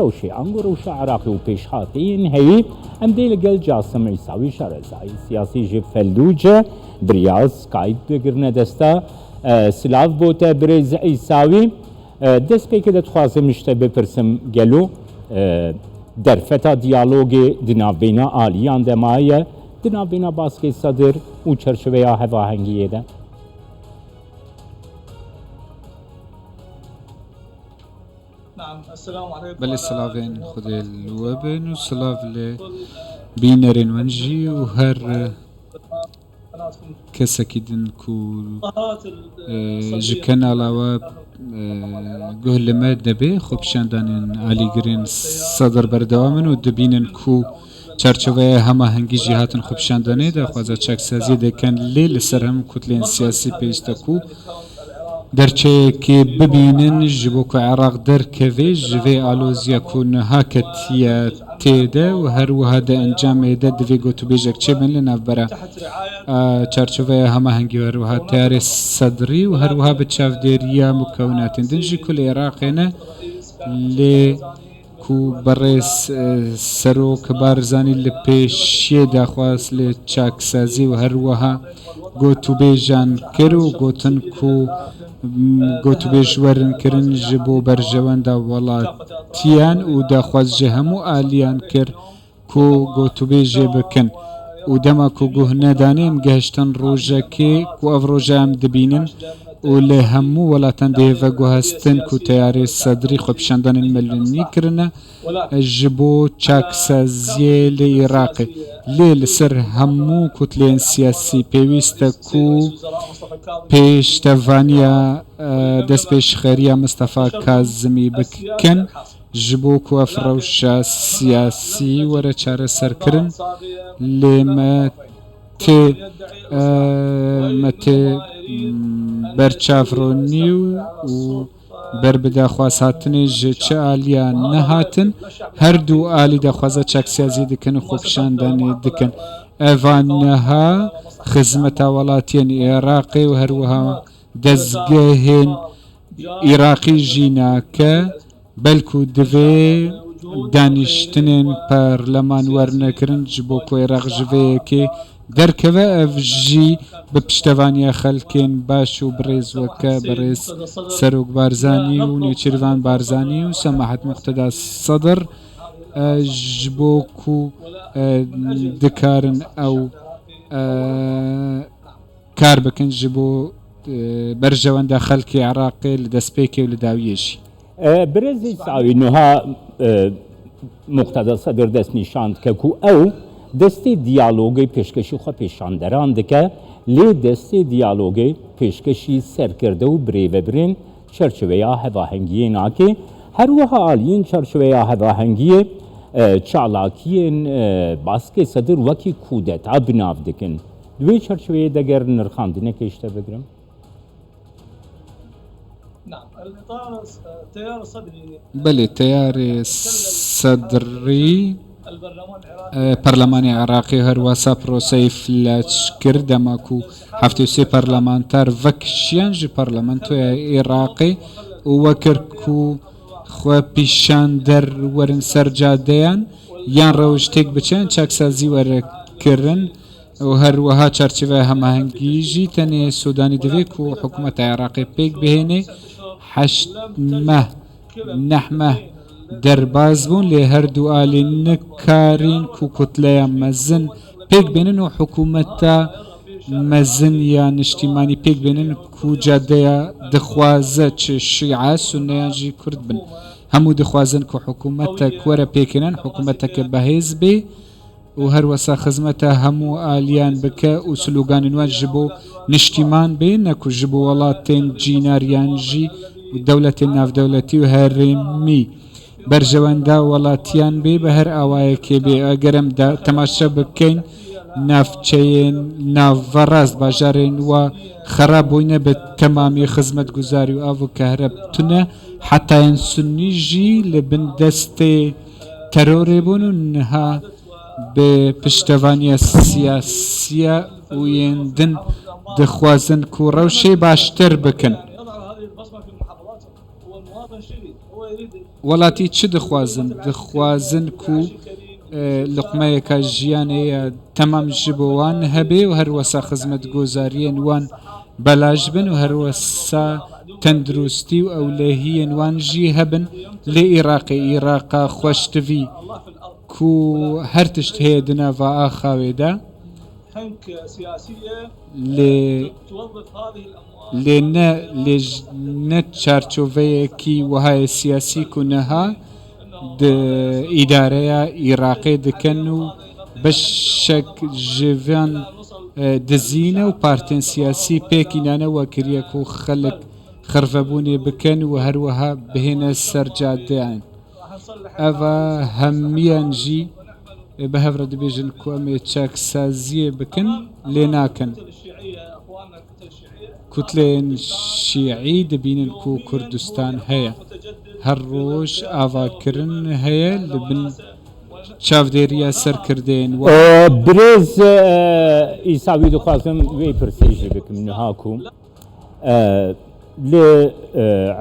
Rewşê ango rewşa Iraqê û pêşhateyên heyî em dê li gel Casim Îsawî şarezayê siyasî ji Fellûce biryar Skype bigirine desta. Silav bo te birêz Îsawî. Destpêkê de dixwazim ji te bipirsim gelo derfeta diyalogê di navbeyna aliyan de maye di navbeyna Baskê Sedir û çerçoveya hevahengiyê de? Belê silavên Xwedê li we bin û silav li bînerên wen jî û her kesekî din ku ji kenala we guh li me debe xwepîşandanên alîgirên Sedr berdewam in û dibînin ku çarçoveya hemahengî jî hatin xwepîşandanê daxwaza çaksaziyê dikin lê li ser hemû kutleyên siyasî pêwîst e ku Derçeyekê bibînin ji bo ku Iraq derkeve ji vê aloziya ku niha ketiye tê de û her wiha di encamê de divê gotûbêjek çêbin li navbera çarçoveya hemahengî û her wiha teyarê Sedrî û her wiha bi çavdêriya mukewinatên din jî ku li Iraqê ne lê Ku birêz Serok Barzanî li pêşiyê daxwaz li çaksazî û her wiha gotûbêjan kir û gotin ku gotûbêj werin kirin ji bo berjewenda welatiyan û daxwaz ji hemû aliyan kir ku gotûbêjê bikin û dema ku guh nedanê em gihiştin rojekê ku ev roja em dibînin û li hemû welatan dê veguhestin ku teyarê Sedrî xwepîşandanên milinî kirine ji bo çaksaziyê li Iraqê. Lê li ser hemû kutleyên siyasî pêwîst e ku pêştevaniya destpêşxeriya Mistefa Kazimî bikin. Ji bo ku ev rewşa siyasî were çareserkirin lê me tê me tê berçavronî û ber bi daxwazhatinê ji çi aliya nehatin, her du alî daxwaza çaksiyazî dikin û xwepîşandanê dikin. Eva niha xizmeta welatiyên Iraqê û her wiha dezgehên Iraqî jî nake. Belku divê danîştinên parleman werine kirin ji bo ku Iraq ji vê yekê derkeve, ev jî bi piştevaniya xelkên baş û birêz weke birêz Serok Barzanî û Nêçîrvan Barzanî û Semahet Muqteda Sedr ji bo ku dikarin ew kar bikin ji bo berjewenda xelkê Iraqê li destpêkê û li dawiyê jî. Birêz Îsawî niha Muqteda Sedir destnîşan dike ku ew destê diyalogê pêşkeşî xwepêşanderan dike lê destê diyalogê pêşkeşî serkirde û birêvebirên çerçoveya hevahengiyê nake. Her wiha aliyên çerçoveya hevahengiyê çalakiyên Baskê Sedir wekî kûdeta bi nav dikin. Di wê çerçoveyê de ger nirxandinekê ji te bigirim? Belê teyarê Sedrî Perlemanê Iraqê her wesa proseyê fleç kir dema ku 73 perlemanter vekişiyan ji parlamentoya Iraqê û wekir ku xwepîşander werin ser cadeyan yan rewş têk biçe yan çaksazî were kirin. Û her wiha çarçoveya hemahengî jî tenê Sûdanî divê ku hikûmeta Iraqê pêk bihêne. Heşt meh, neh meh derbas bûn lê her du alî nikarîn ku kutleya mezin pêk bênin û hikûmeta mezin ya niştîmanî pêk bênin ku cadeya dixwaze çi Şîe, Sunne yan jî Kurd bin. Hemû dixwazin ku hikûmetek were pêkênan, hikûmeteke bihêz bê. Û her wesa xizmeta hemû aliyan bike û sloganên wan ji bo niştîman bê ne ku ji bo welatên cînar yan jî dewletên navdewletî û herêmî berjewenda welatiyan bê bi her awayekê bê. Eger em temaşe bikin navçeyên naverast bajarên wa xerab bûyne bi temamî xizmetguzarî û av û kehreb tune heta yên sunnî jî li bin destê terorê bûn û niha bi piştevaniya siyasiya û yên din dixwazin ku rewşê baştir bikin. وەڵاتی چ دخوازن؟ دخوازن کو لقمەیەکا ژیانێ یا تەمام ژ بۆ وان هەبێ و هەروەسا خزمەتگۆزاریێن وان بەلاش بن و هەروەسا تەندروستی و ئەولەهیێن وان ژی هەبن لێ ئیراقێ ئیراقا خوەشتڤی کو هەر تشت هەیە دناڤا ئاخاوێدا لێ لێ نە لێ نە چارچۆڤەیەکی وەهایە سیاسی کو نها د ئیدارەیا ئیراقێ دکەن و بەشەک ژ ڤان دزینە و پارتێن سیاسی پێکینانە وە کریە کو خەلک خڕڤەبوونێ بکەن و هەروەها بهێنە سەر جادەیان. ئەڤ هەمیان ژی بە هەڤ رە دبێژن کو ئەمێ چاکسازیێ بکەن لێ ناکەن. کوتلەیێن شیعی دبینن کو کوردستان هەیە. هەر ڕۆژ ئاڤاکرن هەیە لە بن چاڤدێرییا سەرکردەیێن وان. برێز ئیساوی دخوازم وێ پرسێ ژی بکم نها کو لە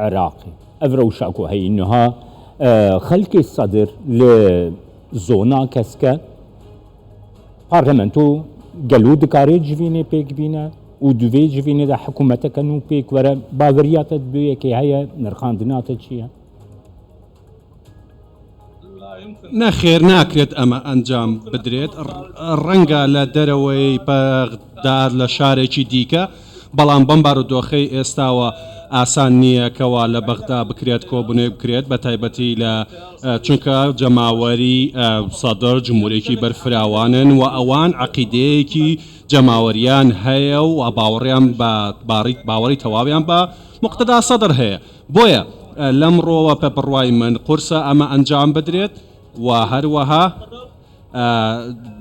عراقێ ئەڤ رەوشا کو هەیی نها خەلکێ سەدر لە زۆنا کەسکە پارلەمەنتۆ گەلۆ دکارێ جڤینێ پێک بینە و دوێ جڤینێ دا حکوومەتەکە نوو پێک وەرە باوەریاتە دوێ یەکێ هەیە نرخاندناتە چییە؟ نەخێر ناکرێت ئەمە ئەنجام بدرێت، ڕەنگە لە دەرەوەی بەغداد لە شارێکی دیکە، بەڵام بەم بارودۆخەی ئێستاوە ئاسان نییە کەوا لە بەغدا بکرێت کۆبوونەوەی بکرێت بە تایبەتی لە چونکە جەماوەری سەدر جمهورێکی بەرفراوانن و ئەوان عەقیدەیەکی جەماوەریان هەیە و باوەڕیان بە باوەڕی تەواویان بە موقتەدا سەدر هەیە بۆیە لەم ڕۆوە بە بڕوای من قورسە ئەمە ئەنجام بدرێت و هەروەها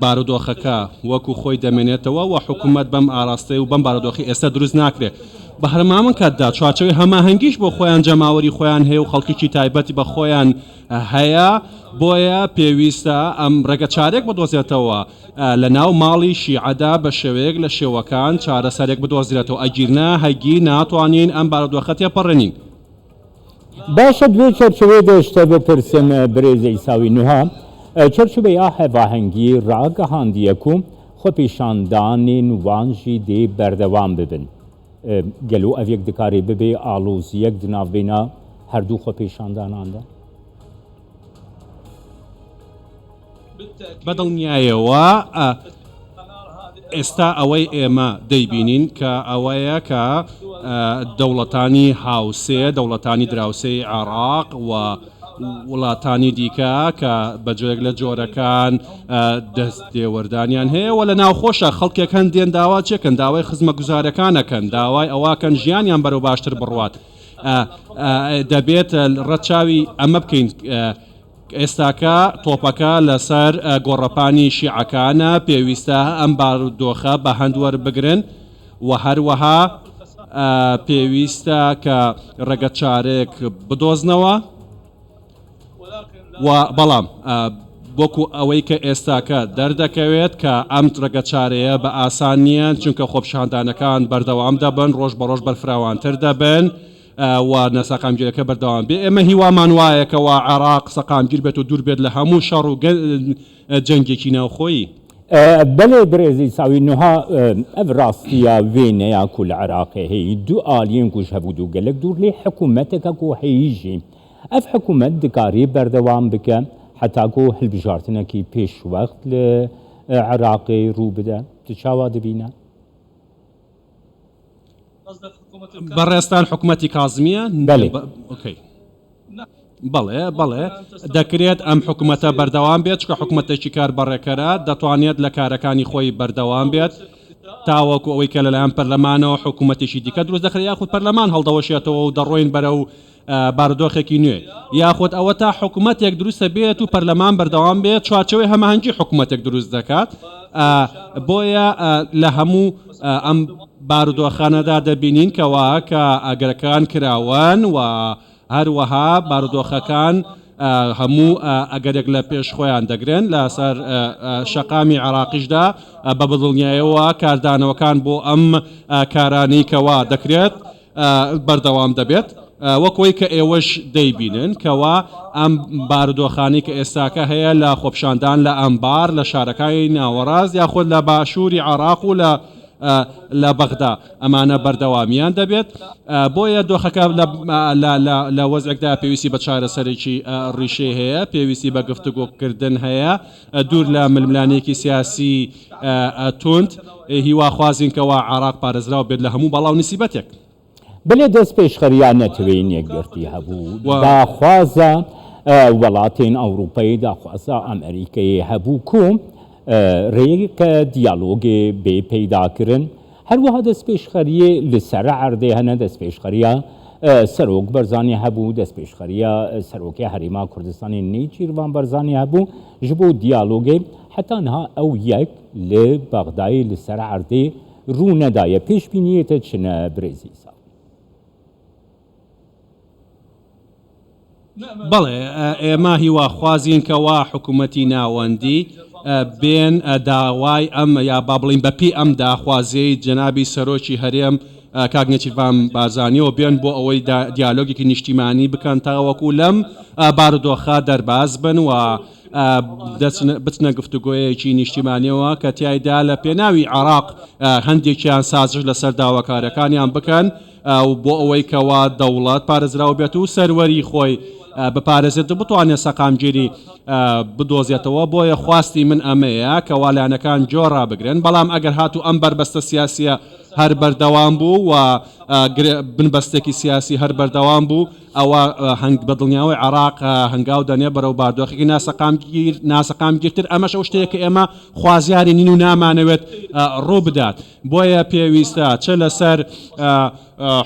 بارودۆخەکە وەکو خۆی دەمێنێتەوە و حکوومەت بەم ئاراستەی و بەم بارودۆخی ئێستا دروست ناکرێت. بە هەرمامان کاتدا چوارچێوەی هەماهەنگیش بۆ خۆیان جەماوەری خۆیان هەیە و خەڵکیی تایبەتی بە خۆیان هەیە، بۆیە پێویستە ئەم ڕێگە چارێک بدۆزێتەوە لە ناو ماڵی شیعەدا بە شێوەیەک لە شێوەکان چارەسەرێک بدۆزرێتەوە ئەگیرنا هەگی ناتوانین ئەم بارودۆخە تێپەڕێنین. باشە دوێ چەرچەوەێ دە شتە بپرسم برێز عیساوی نوها چەرچوەی ئا هەڤاهەنگی ڕاگەهاندیە کو خۆپیشاندانێن وان ژی دێ بەردەوام ببن گەلۆ ئەڤ یەک دکارێ ببێ ئاڵۆزیەک دناڤبێنا هەردوو خۆپیشانداناندا؟ بەدڵنیایەوە ئێستا ئەوەی ئێمە دەیبینین کە ئەوەیە کە دەوڵەتانی هاوسێ، دەوڵەتانی دراوسێی عێراق و وڵاتانی دیکە کە بە جۆرێک لە جۆرەکان دەست دێوەردانیان هەیە و لە ناوخۆشە خەڵکێک هەن دێن داوا چێکن داوای خزمەگوزارەکان ئەکەن داوای ئەوەکەن ژیانیان بەرەو باشتر بڕوات دەبێت ڕەچاوی ئەمە بکەین. ئێستاکە تۆپەکە لەسەر گۆڕەپانی شیعەکانە، پێویستە ئەم بارودۆخە بە هەند وەربگرن و هەروەها پێویستە کە ڕێگەچارەیەک بدۆزنەوە و بەڵام وەکو ئەوەی کە ئێستاکە دەردەکەوێت کە ئەم ڕێگەچارەیە بە ئاسان نییە، چونکە خۆپیشاندانەکان بەردەوام دەبن، ڕۆژ بە ڕۆژ بەرفراوانتر دەبن. و ناسەقامگیرەکە بەردەوام بێ ئێمە هیوامان وایە کەوا عێراق سەقامگیر بێت و دوور بێت لە هەموو شەڕ و جەنگێکی ناوخۆیی. بەلێ برێز ئیساوی نوها ئەڤ راستیا وێنەیا کو لە عراقێ هەیی دو ئالیێن کو ژ هەڤودو گەلەک دور لێ حکومەتەکە کو هەیی ژی ئەڤ حکومەت دکارێ بەردەوام بکە حەتا کو هلبژارتنەکی پێش وەخت لە عراقێ روو بدە تو چاوا دبینە؟ بەڕێزتان حکومەتی کازمیە؟ بەلێ. ئۆکەی. بەڵێ، بەڵێ. دەکرێت ئەم حکومەتە بەردەوام بێت، چونکە حکومەتێکی کاربەڕێکەرە، دەتوانێت لە کارەکانی خۆی بەردەوام بێت تاوەکو ئەوەی کە لەلایەن پەرلەمانەوە حکومەتێکی دیکە دروست دەکرێت یاخود پەرلەمان هەڵدەوەشێتەوە و دەڕۆین بەرەو بارودۆخێکی نوێ، یاخود ئەوەتا حکومەتێک دروستە بێت و پەرلەمان بەردەوام بێت چوارچێوەی هەماهەنگی حکومەتێک دروست دەکات، بۆیە لە هەموو ئەم بارودۆخانەدا دەبینین کەوا کە ئەگەرەکان کراوەن و هەروەها بارودۆخەکان هەموو ئەگەرێک لە پێش خۆیان دەگرن لەسەر شەقامی عێراقیشدا بە بەدڵنیایەوە کاردانەوەکان بۆ ئەم کارانەی کەوا دەکرێت بەردەوام دەبێت. وەک وەی کە ئێوەش دەیبینن کەوا ئەم بارودۆخانەی کە ئێستاکە هەیە لە خۆپیشاندان لە ئەنبار لە شارەکانی ناوەڕاست یاخود لە باشووری عێراق و لە لە بەغدا ئەمانە بەردەوامیان دەبێت بۆیە دۆخەکە لە وەزعێکدا پێویستی بە چارەسەرێکی ڕیشەی هەیە پێویستی بە گفتوگۆکردن هەیە دوور لە ململانێکی سیاسی توند هیواخوازین کەوا عێراق پارێزراو بێت لە هەموو بەڵا و نسیبەتێک. بەلێ دەستپێشخەرییا نەتەوەیی یەکگرتی هەبوو، داخوازا وەڵاتێن ئەوروپەیی، داخوازا ئەمریکەیی هەبوو کو رێیەکە دیالۆگێ بێ پەیداکرن. هەروەها دەستپێشخەریێ li سەر ئەردێ هەنە، دەستپێشخەرییا سەرۆک بەرزانی هەبوو، دەستپێشخەرییا سەرۆکێ هەرێما کوردستانێ نێچیرڤان بەرزانی هەبوو ji bo diyalogê. Heta niha ew yek li Bexdayê li ser erdê Rû nedaye. Pêşbîniyê te çi ne birêz Îsa? بەڵێ، ئێمە هیواخوازین کەوا حکوومەتی ناوەندی بێن داوای ئەم یا با بڵێین بەپێی ئەم داخوازیەی جەنابی سەرۆکی هەرێم کاک نێچیرڤان بارزانیەوە بێن بۆ ئەوەی دیالۆگێکی نیشتیمانی بکەن تاوەکو لەم بارودۆخە دەرباز بن و بچنە گفتوگۆیەکی نیشتیمانیەوە کە تیایدا لە پێناوی عێراق هەندێکیان سازش لەسەر داواکاریەکانیان بکەن و بۆ ئەوەی کەوا دەوڵەت پارێزراو بێت و سەروەری خۆی بپارێزێت و بتوانێت سەقامگیری بدۆزێتەوە. بۆیە خواستی من ئەمەیە کەوا لایەنەکان گوێ ڕابگرن، بەڵام ئەگەر هاتوو ئەم بەربەستە سیاسیە هەر بەردەوام بوو و بنبەستێکی سیاسی هەر بەردەوام بوو، ئەوا هەنگ بە دڵنیاوەی عێراق هەنگاو دەنێ بەرەو باردۆخێکی ناسەقامگیر ناسەقامگیرتر، ئەمەش ئەو شتەیە کە ئێمە خوازیاری نین و نامانەوێت ڕوو بدات، بۆیە پێویستە چ لەسەر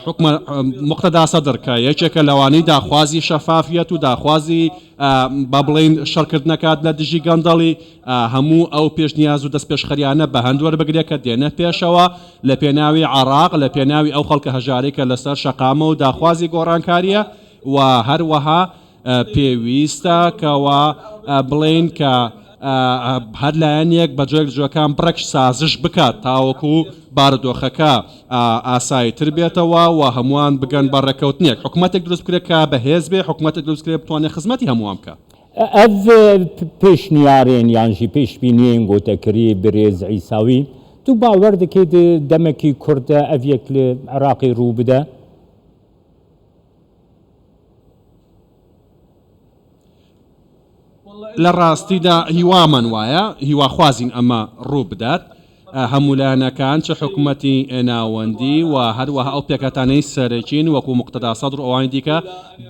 حکومە موقتەدا سەدر کە یەکێکە لەوانەی داخوازی شەفافیەت و داخوازی با بڵێین شەڕکردنەکات لە دژی گەندەڵی، هەموو ئەو پێشنیاز و دەستپێشخەریانە بە هەند وەربگرێ کە دێنە پێشەوە لە پێناوی عێڕاق، لە پێناوی ئەو خەڵکە هەژارەی کە لەسەر شەقامە و داخوازی گۆڕانکارییە و هەروەها پێویستە کەوا بڵێین کە هەر لایەنێک بە جۆرێک لە جۆرەکان بڕێک سازش بکات تاوەکو بارودۆخەکە ئاساییتر بێتەوە و هەمووان بگەن بە ڕێککەوتنێک، حکومەتێک دروست بکرێت کە بەهێز بێ، حکومەتێک دروست بکرێت بتوانێت خزمەتی هەمووان بکات. ئەڤ پێشنیارێن یان ژی پێشبینیێن گۆتە کری برێز عیساوی، تو باوەر دکەی د دەمەکی کورت دە ئەڤ یەک ل عراقێ روو بدە؟ لە ڕاستیدا هیوامان وایە، هیواخوازین ئەمە ڕوو بدات. هەموو لایەنەکان چ حکومەتی ناوەندی و هەروەها ئەو پێکهاتانەی سەرەکین وەکو موقتەدا سەدر و ئەوانی دیکە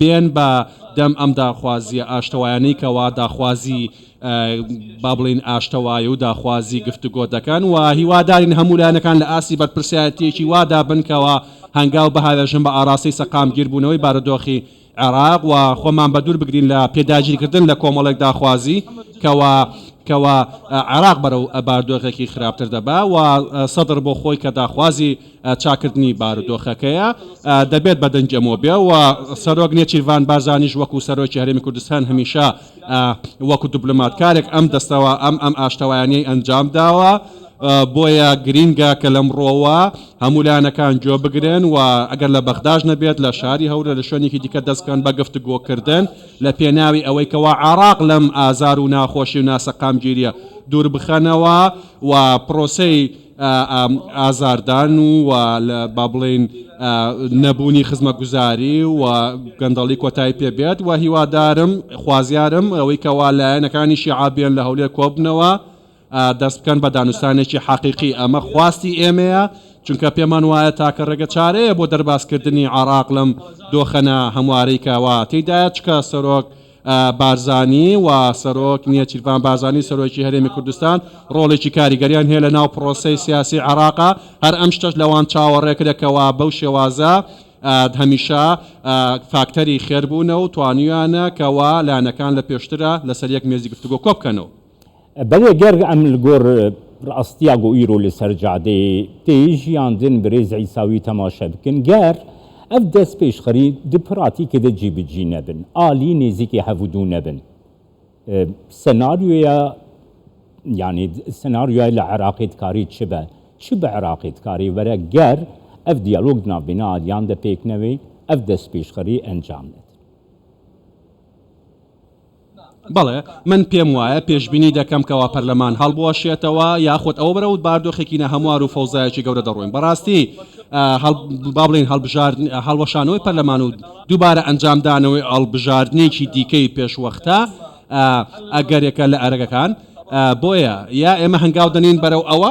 بێن بە دەم ئەم داخوازییە ئاشتەوایانەی کەوا داخوازی با بڵێین ئاشتەوایی و داخوازی گفتوگۆ دەکەن و هیوادارین هەموو لایەنەکان لە ئاستی بەرپرسیارەتییەکی وادا بن کەوا هەنگاو بهاوێژن بە ئاراستەی سەقامگیربوونەوەی بارودۆخی عێراق و خۆمان بەدوور بگرین لە پێداگیرکردن لە کۆمەڵێک داخوازی کەوا کەوا عێراق بەرەو باردۆخێکی خراپتر دەبا و سەدر بۆ خۆی کە داخوازی چاکردنی بارودۆخەکەیە دەبێت بە دەنگی ئەمەوە بێ و سەرۆک نێچیرڤان بارزانیش وەکو سەرۆکی هەرێمی کوردستان هەمیشە وەکو دبلۆماتکارێک ئەم دەستەوە ئەم ئەم ئاشتەوایانەی ئەنجام داوە. بۆیە گرینگە کە لەمڕۆوە هەموو لایەنەکان گوێ بگرن و ئەگەر لە بەغداش نەبێت لە شاری هەولێر لە شوێنێکی دیکە دەست بکەن بە گفتوگۆکردن لە پێناوی ئەوەی کەوا عێراق لەم ئازار و ناخۆشی و ناسەقامگیریە دوور بخەنەوە و پرۆسەی ئازاردان و با بڵێین نەبوونی خزمەتگوزاری و گەندەڵی کۆتایی پێ بێت و هیوادارم خوازیارم ئەوەی کەوا لایەنەکانی شیعە بێن لە هەولێر کۆببنەوە دەست بکەن بە دانوستانێکی حەقیقی، ئەمە خواستی ئێمەیە، چونکە پێمان وایە تاکە ڕێگەچارەیە بۆ دەربازکردنی عێراق لەم دۆخە ناهەموارەی کەوا تێیدایە، چونکە سەرۆک بارزانی و سەرۆک نێچیرڤان بارزانی سەرۆکی هەرێمی کوردستان ڕۆڵێکی کاریگەریان هەیە لە ناو پرۆسەی سیاسی عێراقا، هەر ئەم شتەش لەوان چاوەڕێکرێ کەوا بەو شێوازە هەمیشە فاکتەری خێر بوونە و توانیویانە کەوا لایەنەکان لە پێشترا لەسەر یەک مێزی گفتوگۆ کۆبکەنەوە. بەلێ گەر ئەم li gor rastiya ku îro li ser cadeyê tê jiyandin birêz Îsawî temaşe bikin, ger ev destpêşxerî di pratîkê de cîbicî nebin, alî nêzîkê hevûdû nebin, senaryoya yanî senaryoya li Iraqê dikarî çi be, çi bi Iraqê dikarî were ger ev diyalog di navbêna aliyan de pêk newê? ev destpêşxerî encam nedin. بەڵێ، من پێم وایە پێشبینی دەکەم کەوا پەرلەمان هەڵبوەشێتەوە یاخود ئەوە بەرەو باردۆخێکی ناهەموار و فەوزایەکی گەورە دەڕۆین. بەڕاستی با بڵێین هەڵبژاردن هەڵوەشانەوەی پەرلەمان و دووبارە ئەنجامدانەوەی هەڵبژاردنێکی دیکەی پێشوەختە ئەگەرێکە لە ئەرەگەکان. بۆیە یا ئێمە هەنگاو دەنێین بەرەو ئەوە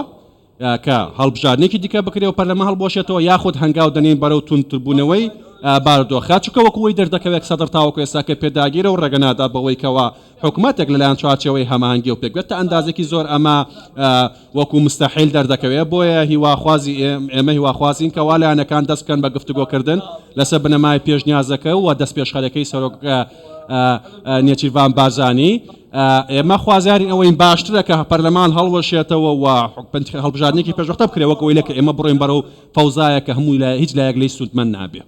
کە هەڵبژاردنێکی دیکە بکرێ و پەرلەمان هەڵبوەشێتەوە یاخود هەنگاو دەنێین بەرەو توندتربوونەوەی بارودۆخە، چونکە وەکو وەی دەردەکەوێت سەدر تاوەکو ئێستاکە پێداگیرە و ڕێگە نادات بەوەی کەوا حکومەتێک لەلایەن چوارچێوەی هەماهەنگیەوە پێکبێت، تا ئەندازێکی زۆر ئەمە وەکو مستەحیل دەردەکەوێت، بۆیە هیواخوازی ئێمە هیواخوازین کەوا لایەنەکان دەست بکەن بە گفتوگۆکردن لەسەر بنەمای پێشنیازەکە و دەستپێشخەرەکەی سەرۆک نێچیرڤان بارزانی. ئێمە خوازیارین ئەوەین باشترە کە پەرلەمان هەڵوەشێتەوە و هەڵبژاردنێکی پێشوەختە بکرێت وەک ئەوەی لە کە ئێمە بڕۆین بەرەو فەوزایە کە هەموو هیچ لایەک لێی سوودمەند نابێ.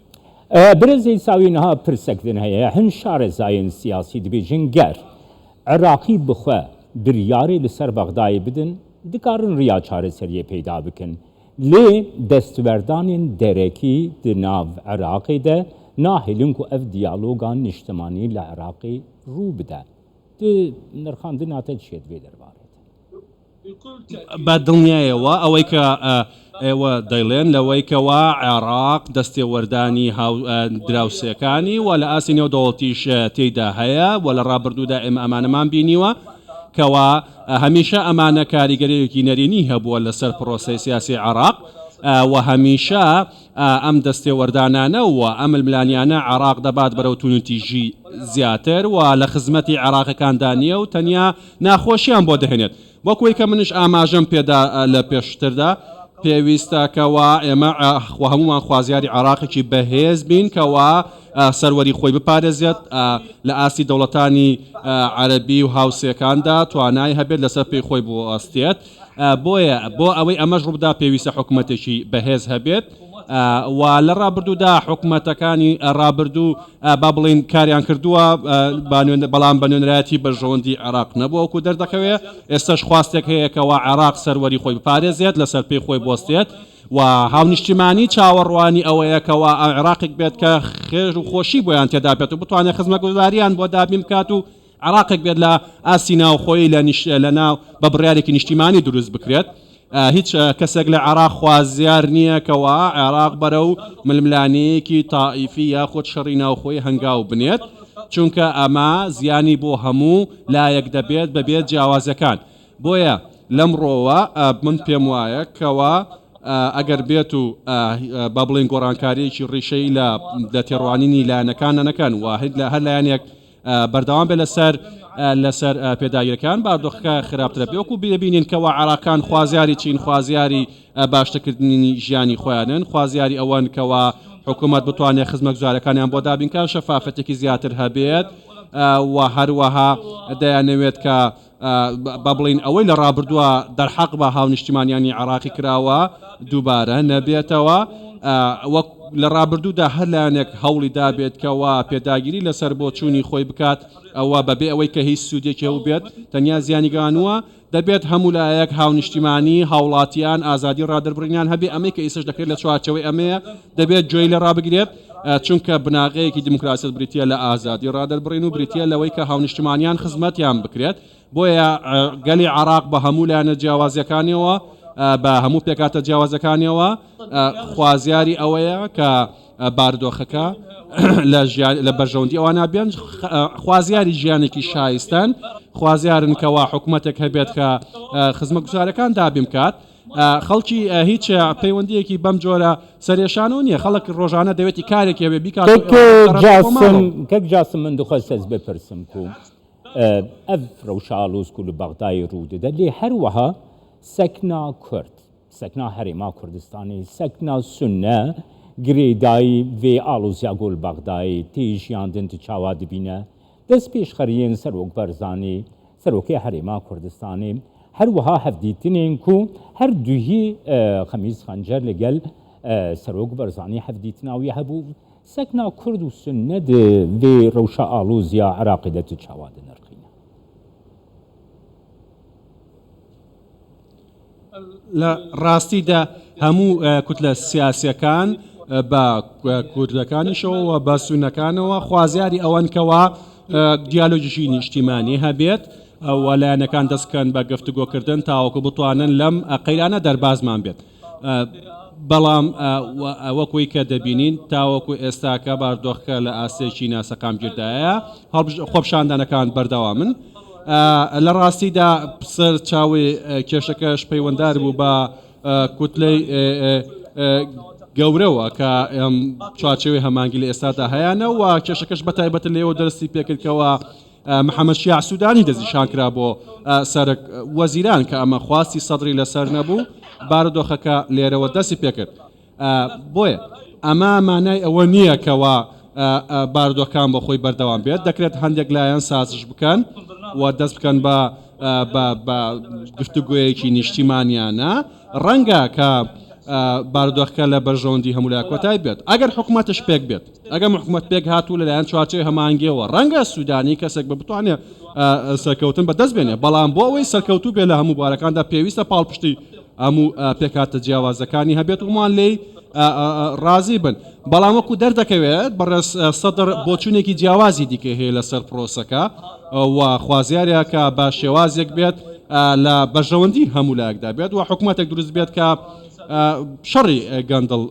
برێز عیساوی niha pirsek din heye, hin şarezayên siyasî dibêjin ger Iraqî bi xwe biryarê li ser Bexdayê bidin, dikarin riya çareseriyê peyda bikin. Lê destwerdanên derekî di nav Iraqê de nahêlin ku ev diyaloga niştimanî li Iraqê rû bide. Di nirxandina te çi ye di vê derbarê de? بە دڵنیایەوە ئەوەی کە ئێوە دەیڵێن لەوەی کەوا عێراق دەستێوەردانی هاو دراوسێکانی و لە ئاستی نێودەوڵەتیش تێیدا هەیە و لە ڕابردوودا ئێمە ئەمانەمان بینیوە کەوا هەمیشە ئەمانە کاریگەریەکی نەرێنی هەبووە لەسەر پرۆسەی سیاسی عێراق و هەمیشە ئەم دەستێوەردانانە و ئەم ململانیانە عێراق دەبات بەرەو توونوتیژی زیاتر و لە خزمەتی عێراقەکاندا نییە و تەنیا ناخۆشیان بۆ دەهێنێت. وەک وەی کە منیش ئاماژەم پێدا لە پێشتردا، پێویستە کەوا ئێمە هەموومان خوازیاری عێراقێکی بەهێز بین کەوا سەروەری خۆی بپارێزێت، لە ئاستی دەوڵەتانی عەرەبی و هاوسێکاندا توانای هەبێت لەسەر پێی خۆی بوەستێت. بۆیە بۆ ئەوەی ئەمەش ڕووبدا پێویستە حکومەتێکی بەهێز هەبێت و لە ڕابردوودا حکومەتەکانی ڕابردوو با بڵێین کاریان کردووە بەڵام بە نوێنەرایەتی بەرژەوەندی عێراق نەبووە وەکو دەردەکەوێت ئێستاش خواستێک هەیە کەوا عێراق سەروەری خۆی بپارێزێت لەسەر پێی خۆی بوەستێت و هاونیشتیمانی چاوەڕوانی ئەوەیە کەوا عێراقێک بێت کە خێر و خۆشی بۆیان تێدا بێت و بتوانێت خزمەتگوزاریان بۆ دابین بکات و عێراقێک بێت لە ئاستی ناوخۆیی لە لە ناو بە بڕیارێکی نیشتیمانی دروست بکرێت. هیچ کەسێک لە عێراق خوازیار نییە کەوا عێراق بەرەو ململانێیەکی تائیفی یاخود شەڕی ناوخۆیی هەنگاو بنێت، چونکە ئەمە زیانی بۆ هەموو لایەک دەبێت بەبێ جیاوازیەکان. بۆیە لەمڕۆوە من پێم وایە کەوا ئەگەر بێت و با بڵێین گۆڕانکارییەکی ڕیشەیی لە تێڕوانینی لایەنەکانە نەکەن و هەر لایەنێک بەردەوام بێت لەسەر لەسەر پێداگیرەکان باردۆخەکە خراپترە بێ وەکو ببینین کەوا عێراقان خوازیاری چین خوازیاری باشترکردنی ژیانی خۆیانن خوازیاری ئەوەن کەوا حکوومەت بتوانێت خزمەتگوزارەکانیان بۆ دابینکە شەفافەتێکی زیاتر هەبێت و هەروەها دەیانەوێت کە با بڵێین ئەوەی لە ڕابردووە دەرحەق بە هاونیشتیمانیانی عێراقی کراوە دووبارە نەبێتەوە، وەک لە ڕابردوودا هەر لایەنێک هەوڵی دابێت کەوا پێداگیری لەسەر بۆچوونی خۆی بکات ئەوە بەبێ ئەوەی کە هیچ سوودێکی هەبووبێت تەنیا زیانی گەیاندووە، دەبێت هەموو لایەک هاونیشتیمانی، هاوڵاتیان ئازادی ڕادەربڕینیان هەبێ، ئەمەی کە ئیستاش دەکرێت لە چوارچێوەی ئەمەیە دەبێت گوێی لێ ڕابگرێت، چونکە بناغەیەکی دیموکراسیەت بریتییە لە ئازادی ڕادەربڕین و بریتییە لەوەی کە هاونیشتمانیان خزمەتیان بکرێت، بۆیە گەلی عێراق بە هەموو لایەنە جیاوازییەکانیەوە، بە هەموو پێکهاتە جیاوازەکانیەوە خوازیاری ئەوەیە کە بارودۆخەکە لە بەرژەوەندی ئەوانە بێن، خوازیاری ژیانێکی شایستەن، خوازیارن کەوا حکومەتێک هەبێت کە خزمەتگوزارییەکان دابین بکات. خەڵکی هیچ پەیوەندیەکی بەم جۆرە سەرێشانەوە نییە خەڵک ڕۆژانە دەوێتی کارێکی هەبێ بیکات کەک جاسم من دخواست ez bipirsim ku ev rewşa aloz ku li Bexdayê rû dide lê her wiha sekna Kurd, sekna Herêma Kurdistanê, sekna Sunne girêdayî vê aloziya ku li Bexdayê tê jiyandin tu çawa dibîne? Destpêşxeriyên Serok Barzanî, Serokê Herêma Kurdistanê, her wiha hevdîtinên ku her duhî Xemîs Xencer li gel Serok Barzanî hevdîtina wî hebû, sekna Kurd û Sunne di vê rewşa aloz ya Iraqê de tu çawa dinirxîne? لە ڕاستیدا هەموو کوتلە سیاسییەکان بە کوردەکانیشەوە و بە سوننەکانەوە خوازیاری ئەوەن کەوا دیالۆگێکی نیشتیمانی هەبێت و لایەنەکان دەست بکەن بە گفتوگۆکردن تاوەکو بتوانن لەم قەیرانە دەربازمان بێت. بەڵام وەکوی کە دەبینین تاوەکو ئێستاکە باردۆخەکە لە ئاستێکی ناسەقامگیردایە، خۆپیشاندانەکان بەردەوامن. لە ڕاستیدا سەرچاوەی کێشەکەش پەیوەندار بوو بە کوتلەی گەورەوە کە چوارچێوەی هەمانگی لە ئێستادا هەیانە و کێشەکەش بە تایبەت لێوە دەستی پێکردکەوە محەممەد شیاع سوودانی دەستنیشان کرا بۆ سەرک وەزیران کە ئەمە خواستی سەدری لەسەر نەبوو بارودۆخەکە لێرەوە دەستی پێکرد بۆیە ئەمە مانای ئەوە نییە کەوا بارودۆخەکان بۆ خۆی بەردەوام بێت، دەکرێت هەندێک لایەن سازش بکەن و دەست بکەن بە بە گفتوگۆیەکی نیشتیمانیانە، ڕەنگە کە بارودۆخەکە لە بەرژەوەندی هەموو لایەک کۆتایی بێت ئەگەر حکوومەتش پێک بێت، ئەگەر حکوومەت پێک هات و لەلایەن چوارچێوەی هەماهەنگیەوە ڕەنگە سوودانی کەسێک بە بتوانێت سەرکەوتن بەدەست بێنێ، بەڵام بۆ ئەوەی سەرکەوتوو بێت لە هەموو بوارەکاندا پێویستە پاڵپشتی هەموو پێکهاتە جیاوازەکانی هەبێت و هەمووان لێی ڕازی بن. بەڵام وەکو دەردەکەوێت بەڕێز سەدر بۆچوونێکی جیاوازی دیکەی هەیە لەسەر پرۆسەکە و خوازیارە کە بە شێوازێک بێت لە بەرژەوەندی هەموو لایەکدا بێت و حکوومەتێک دروست بێت کە شەڕی گەندەڵ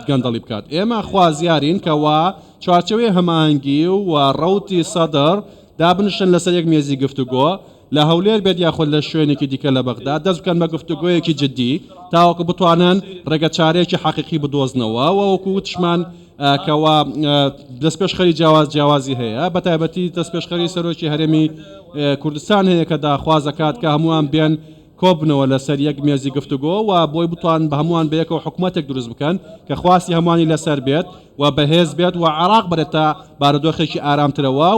گەندەڵی بکات. ئێمە خوازیارین کەوا چوارچێوەی هەماهەنگی و ڕەوتی سەدر دابنیشن لەسەر یەک مێزی گفتوگۆ، لە هەولێر بێت یاخود لە شوێنێکی دیکە لە بەغدا، دەست بکەن بە گفتوگۆیەکی جددی تاوەکو بتوانن ڕێگەچارەیەکی حەقیقی بدۆزنەوە و وەکو وتشمان کەوا دەستپێشخەری جیاواز جیاوازی هەیە، بەتایبەتی دەستپێشخەری سەرۆکی هەرێمی کوردستان هەیە کە داخواز دەکات کە هەمووان بێن کۆببنەوە لەسەر یەک مێزی گفتوگۆ و بۆی بتوانن بە هەمووان بەیەکەوە حکومەتێک دروست بکەن کە خواستی هەمووانی لەسەر بێت و بەهێز بێت و عێراق بەرێتە بارودۆخێکی ئارامترەوە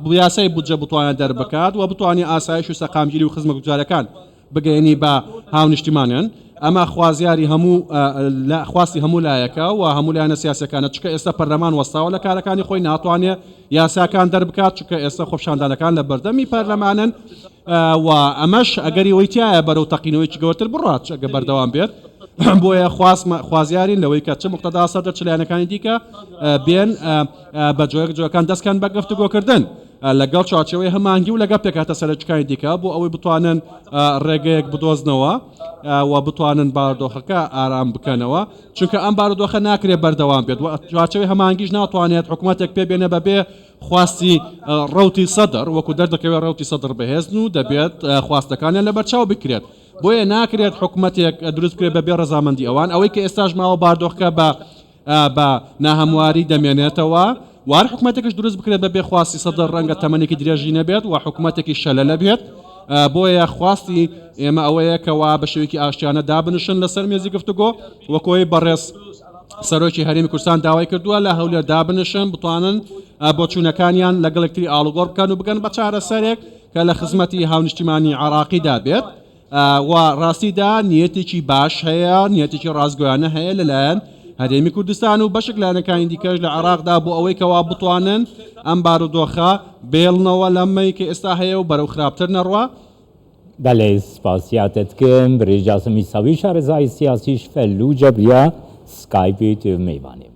و یاسای بودجە بتوانێت دەربکات و بتوانێت ئاسایش و سەقامگیری و خزمەتگوزاریەکان بگەیەنی بە هاونیشتیمانیان. ئەمە خوازیاری هەموو خواستی هەموو لایەکە و هەموو لایەنە سیاسیەکانە، چونکە ئێستا پەرلەمان وەستاوە لە کارەکانی خۆی، ناتوانێت یاساکان دەربکات، چونکە ئێستا خۆپیشاندانەکان لە بەردەمی پەرلەمانن و ئەمەش ئەگەری ئەوەی تیایە بەرەو تەقینەوەیەکی گەورەتر بڕات ئەگەر بەردەوام بێت. بۆیە خوازیارین لەوەی کە چ موقتەدا سەدر چ لایەنەکانی دیکە بێن بە جۆرێک جۆرەکان دەستکەن بە گفتوگۆکردن لەگەڵ چوارچێوەی هەماهەنگی و لەگەڵ پێکهاتە سەرەکیەکانی دیکە بۆ ئەوەی بتوانن ڕێگەیەک بدۆزنەوە و بتوانن بارودۆخەکە ئارام بکەنەوە، چونکە ئەم بارودۆخە ناکرێت بەردەوام بێت و چوارچێوەی هەماهەنگیش ناتوانێت حکوومەتێک پێ بێنێ بەبێ خواستی ڕەوتی سەدر، وەکو دەردەکەوێت ڕەوتی سەدر بەهێزن و دەبێت خواستەکانیان لەبەرچاو بکرێت، بۆیە ناکرێت حکومەتێک دروست بکرێت بەبێ ڕەزامەندی ئەوان، ئەوەی کە ئێستاش ماوە باردۆخەکە بە بە ناهەمواری دەمێنێتەوە و هەر حکومەتێکش دروست بکرێت بەبێ خواستی سەدر ڕەنگە تەمەنێکی درێژی نەبێت و حکومەتێکی شەلەلە بێت، بۆیە خواستی ئێمە ئەوەیە کەوا بە شێوەیەکی ئاشتیانە دابنیشن لەسەر مێزی گفتوگۆ وەکۆی بەڕێز سەرۆکی هەرێمی کوردستان داوای کردووە لە هەولێر دابنیشن بتوانن بۆچوونەکانیان لەگەڵ یەکتری ئاڵوگۆڕ بکەن و بگەن بە چارەسەرێک کە لە خزمەتی هاونیشتیمانی عێراقیدا بێت و ڕاستیدا نیەتێکی باش هەیە، نیەتێکی ڕاستگۆیانە هەیە لەلایەن هەرێمی کوردستان و بەشێک لایەنەکانی دیکەش لە عێراقدا بۆ ئەوەی کەوا بتوانن ئەم بارودۆخە بێڵنەوە لەمەی کە ئێستا هەیە و بەرەو خراپتر نەڕوا. بەلێ سپاسیاتت کم برێز جاسم ئیساوی شارەزای سیاسیش فەلوجە بیا سکایپی تو میوانی.